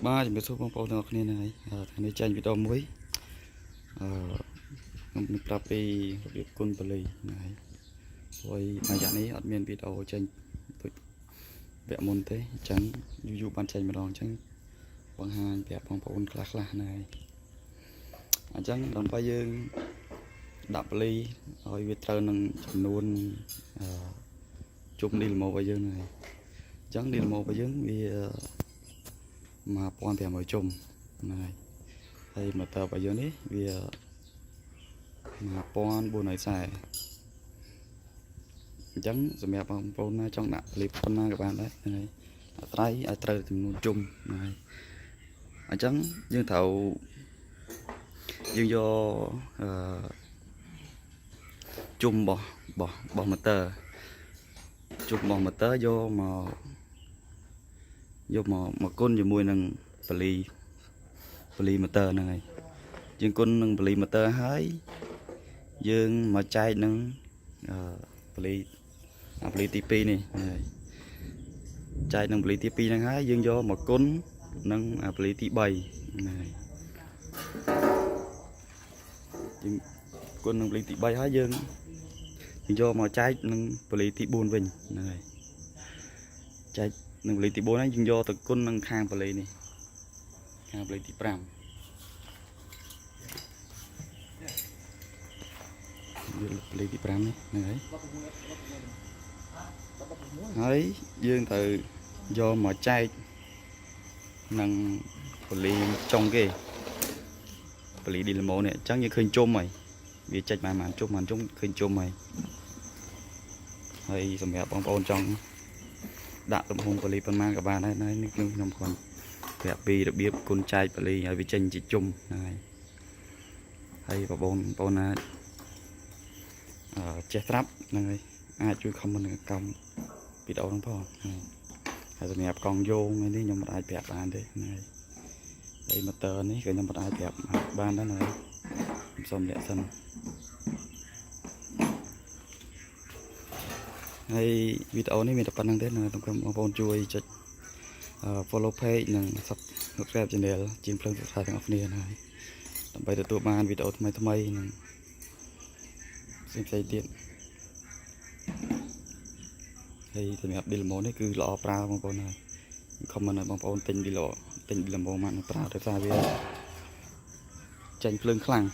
បាទជំរាបសួរបងប្អូនទាំងអស់គ្នាហ្នឹងហើយថ្ងៃនេះចេញវីដេអូមួយអឺខ្ញុំនឹងប្រាប់ពីរបៀបគុណប៉ូលីហ្នឹងហើយព្រោះមួយរយៈនេះអត់មានវីដេអូចេញដូចវគ្គមុនទេអញ្ចឹងយូរយូរបានចេញម្ដងអញ្ចឹងបង្ហាញប្រាប់បងប្អូនខ្លះខ្លះហ្នឹងហើយអញ្ចឹងដើម្បីយើងដាក់ប៉ូលីឲ្យវាត្រូវនឹងចំនួនអឺជុំឌីឡម៉ូរបស់យើងហ្នឹងហើយអញ្ចឹងឌីឡម៉ូរបស់យើងវា 1500ជុំហ្នឹងហើយហើយ motor របស់យើងនេះវា1440អញ្ចឹងសម្រាប់បងប្អូនណាចង់ដាក់ផលិតប៉ុណ្ណាក៏បានដែរហ្នឹងហើយអាស្រ័យឲ្យត្រូវចំនួនជុំហ្នឹងហើយអញ្ចឹងយើងត្រូវយើងយកអឺជុំរបស់ motor ជុំរបស់ motor យកមកគុណជាមួយនឹងប៉ូលី motor ហ្នឹងហើយយើងគុណនឹងប៉ូលី motor ហើយយើងមកចែកនឹងអឺប៉ូលីអាប៉ូលីទី2នេះហ្នឹងហើយចែកនឹងប៉ូលីទី2ហ្នឹងហើយយើងយកមកគុណនឹងអាប៉ូលីទី3ហ្នឹងហើយយើងគុណនឹងប៉ូលីទី3ហើយយើងយើងយកមកចែកនឹងប៉ូលីទី4វិញហ្នឹងហើយចែកនឹងប៉ូលីទី4ហើយយើងយកទៅគុណនឹងខាងប៉ូលីនេះខាងប៉ូលីទី5 យកប៉ូលីទី5នេះហ្នឹងហើយហើយយើងត្រូវយកមកចែកនឹងប៉ូលីចុងគេប៉ូលីឌីឡម៉ូនេះអញ្ចឹងយើងឃើញជុំហើយវាចេញបានបានជុំបានជុំឃើញជុំហើយហើយសម្រាប់បងប្អូនចង់ដាក់ទំហំប៉ូលីប៉ុន្មានក៏បានដែរនេះខ្ញុំខ្ញុំគ្រាន់ប្រាប់ពីរបៀបគុណចែកប៉ូលីឲ្យវាចេញជាជុំហ្នឹងហើយហើយបងប្អូនបងប្អូនណា ចេះត្រាប់ហ្នឹងហើយអាចជួយ comment នៅក្រោមវីដេអូហ្នឹងផងហ្នឹងហើយសម្រាប់កង់យោងនេះខ្ញុំមិនអាចប្រាប់បានទេហ្នឹងហើយហើយ motor នេះក៏ខ្ញុំមិនអាចប្រាប់បានដែរហ្នឹងហើយខ្ញុំសូមលាក់សិនហើយវីដេអូនេះមានតែប៉ុណ្្នឹងទេណាសូមបងប្អូនជួយចុច follow page និង subscribe channel ជាងភ្លើងសុខសាទាំងអស់គ្នាហ្នឹងហើយដើម្បីទទួលបានវីដេអូថ្មីៗនិងផ្សេងៗទៀតហើយសម្រាប់ Dynamo នេះគឺល្អប្រើបងប្អូនហើយ comment ឲ្យបងប្អូនទិញ Dynamo ទិញ Dynamo មកនឹងប្រើដោយសារវាចេញភ្លើងខ្លាំង